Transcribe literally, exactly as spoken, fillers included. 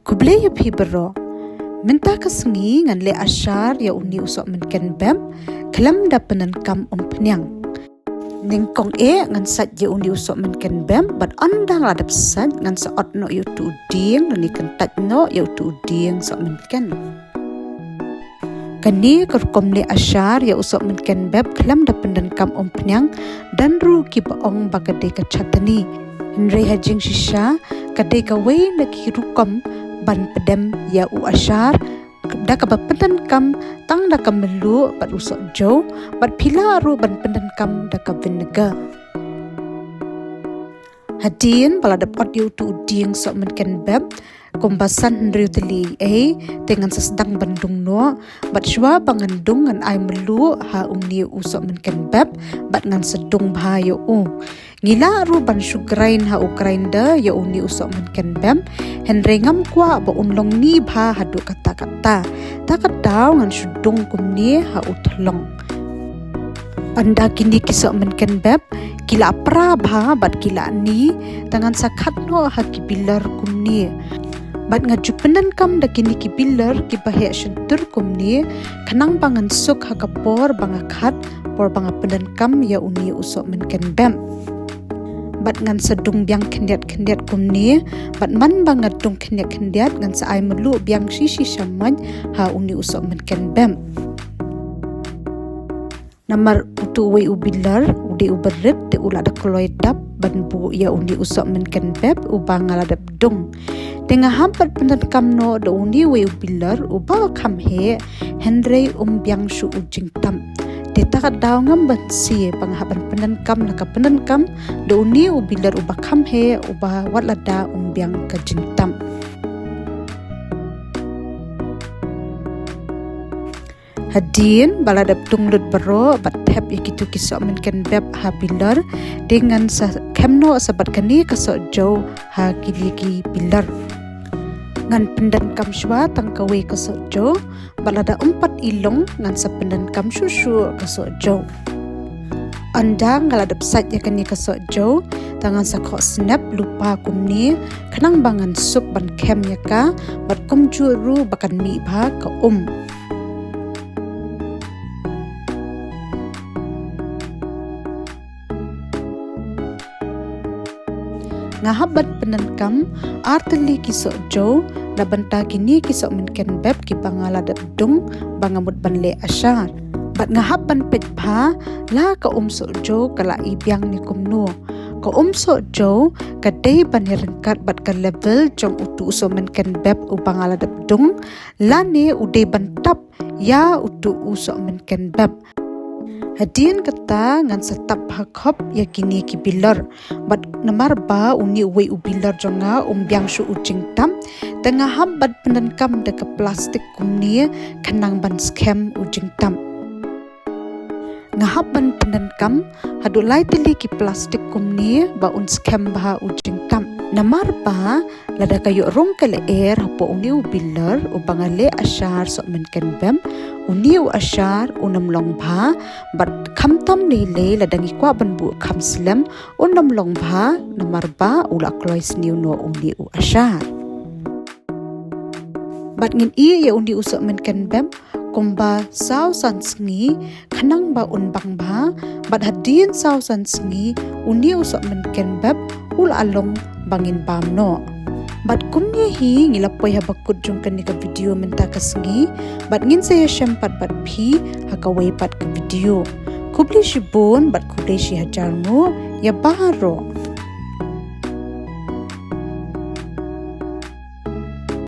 Khublei ïa phi baroh. Mynta ka sngi ngan leh ashar ïa uni u sohmynken bep khlem da pyndonkam umphniang. Nyngkong eh ngan sait ïa uni u sohmynken bep bad ynda nga la dep sait ngan sa ot noh ïa utu u dieng lane kyntait noh ïa utu u dieng sohmynken. Kane ka rukom leh ashar ïa u sohmynken bep khlem da pyndonkam umphniang don ruh kiba ong ba ka dei ka chutney. Hynrei ha jingshisha ka dei kawei na ki rukom ban pdem ïa u ashar da kaba pyndonkam tang da ka mluh bad u sohjew bad phi lah ruh ban pyndonkam da ka vinegar. Hadien ba la dep ot ïa utu u dieng sohmynken bep kumba san hynriew tylli ei, te ngan sa sdang ban dung noh bad shuwa ba ngan dung ngan ai mluh ha uni u sohmynken bep bad ngan sa dung bha ïa u. Ngi lah ruh ban shu grind ha u grinder ïa uni u sohmynken bep, hynrei ngam kwah ba un long ni bha haduh katta katta. Ta ka daw ngan shu dung kumne ha u thlong. Ynda kine ki sohmynken bep ki la pra bha bad ki la ni, te ngan sa khat noh ha ki bilar kumne. Bad nga ju pyndonkam da kine ki bilar kiba heh shyntur kumne khnang ba ngan suk ha ka por ba nga khat, por ba nga pyndonkam ïa uni u sohmynken bep. Bad ngan sa dung biang khyndiat khyndiat kumne bad man ba nga dung khyndiat khyndiat ngan sa ai mluh biang shi shi shamoit ha uni u sohmynken bep. Namar utu uwei u bilar u dei uba rit te u la da kloi dap ban buh ïa uni u sohmynken bep uba nga la dep dung. Te nga hap ban pyndonkam noh da uni uwei u bilar uba kham heh, hynrei um biang shuh u jingtap. Te ta ka daw ngam banse ba nga hap ban pyndonkam la ka pyndonkam da uni u bilar uba kham heh uba wat lada um biang ka jingtap. Hadien ba la dep dung lut baroh bad thep ïa kitu ki sohmynken bep ha bilar, te ngan sa khem noh sa bad kane ka sohjew ha kine ki bilar. Ngan pyndonkam shuwa tang kawei ka sohjew bad lada um pat i long ngan sa pyndonkam shuh shuh ka sohjew. Ynda nga la dep sait ïa kane ka sohjew, te ngan sa khoh snep lypa kumne khnang ba ngan suk ban khem ïa ka bad kumjuh ruh ba kan mih bha ka um. Nga hap ban pyndonkam ar tylli ki sohjew na bynta kine ki sohmynken bep kiba nga la dep dung ba nga mut ban leh ashar. Bad nga hap ban peit bha la ka um sohjew ka la i biang ne kumno. Ka um sohjew ka dei ban ïaryngkat bad ka level jong utu u sohmynken bep uba nga la dep dung lane u dei ban tap ïa utu u sohmynken bep. Hadien kata ngan sa tap ha khop ïa kine ki bilar. Bad namar ba uni uwei u bilar jong nga um biang shuh u jingtap, te nga hap ban pyndonkam da ka plastik kumne khnang ban skhem u jingtap. Nga hap ban pyndonkam haduh lai tylli ki plastik kumne ba un skhem bha u jingtap. Namar ba lada ka ïoh rung ka lyer hapoh uni u bilar uba nga leh ashar sohmynken bep, uni u ashar un ym long bha, bad khamtam lei lei lada ngi kwah ban buh kham slem un ym long bha namar ba u la kloi sniew noh uni u ashar. Bad ngin ïeh ïa uni u sohmynken bep kumba saw san sngi khnang ba un bang bha, bad hadien saw san sngi uni u sohmynken bep u la long ba ngin bam noh. Bad kumne hi ngi la poi ha ba kut jong kane ka video mynta ka sngi, bad ngin sa ïashem pat bad phi ha kawei pat ka video. Khublei shibun bad khublei shi hajar nguh ïa baroh.